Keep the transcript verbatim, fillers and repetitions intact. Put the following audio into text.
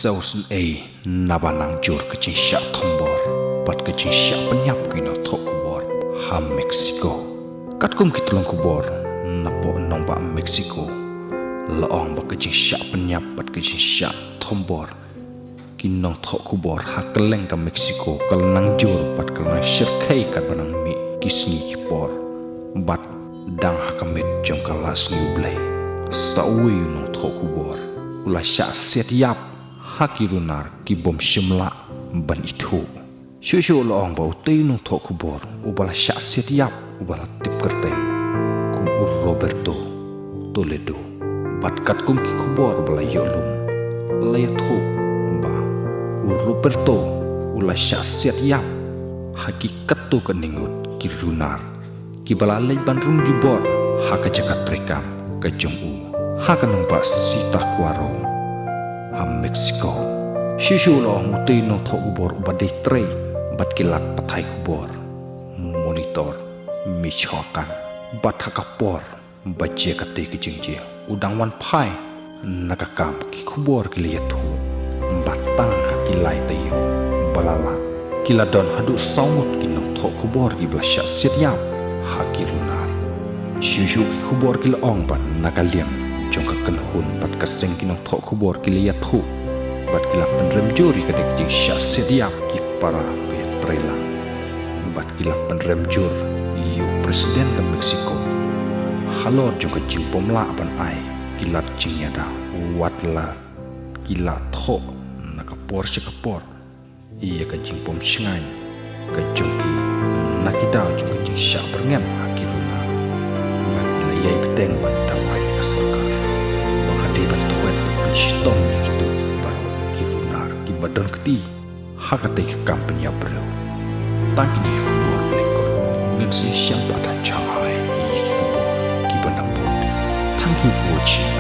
Sngewsynei naba nang jur ka jingshah thombor bad ka jingshah pynïap ki nongthoh khubor ha Mexico. Katkum ki tyllong khubor napoh nongbah Mexico, la ong ba ka jingshah pynïap bad ka jingshah thombor ki nongthoh khubor ha kylleng ka Mexico ka la nang jur bad ka la nang shyrkhei katba nang mih ki sngi ki por. Bad dang ha ka miet jong ka la sngi U Blei, sa uwei u nongthoh khubor u la shah siat ïap ha ki runar ki bym shym lah ban ithuh. Shuh shuh la ong ba utei u nongthoh khubor uba la shah siat ïap uba la tip kyrteng kum u Roberto Toledo. Bad katkum ki khubor ba la ïoh lum, la ïathuh ba u Roberto u la shah siat ïap ha ki katto katne ngut ki runar kiba la leit ban rung jubor ha ka jaka treikam ka jong u ha ka nongbah Zitácuaro ha Mexico. Shuh shuh la ong utei u nongthoh khubor uba dei trei bad ki lad pathai khubor Monitor Michoacán. Bad ha ka por ba jia katei ka jingjia, u dang wan phai na ka kam, ki khubor ki la ïathuh ba tang ha ki lai taïew ba la leit, ki la don haduh saw ngut ki nongthoh khubor kiba la shah siat ïap ha ki runar. Shuh shuh ki khubor ki la ong ba na ka liang jong ka kynhun bad ka seng ki nongthoh khubor ki la ïathuh bad ki la pynrem jur ïa katei ka jingshah siat ïap ki para ba ïatreilang. Bad ki la pynrem jur ïa u President ka Mexico halor jong ka jingbymlah ban ai ki lad jingïada, wat la ki la thoh na ka por sha ka por ïa ka jingbym shngaiñ ka jong ki na ki daw jong ka jingshah byrngem ha ki runar. Bad ki la ïai bteng ban dawa ïa ka sorkar ba ka dei ban thwet bad pynshitom ïa kito baroh ki runar kiba don kti ha katei ka kam pynïap briew. Tang kine ki khubor lyngkot, ngin sa ïashem pat ha Shanghai ïa ki khubor kiba nang bud. Thank you for watching.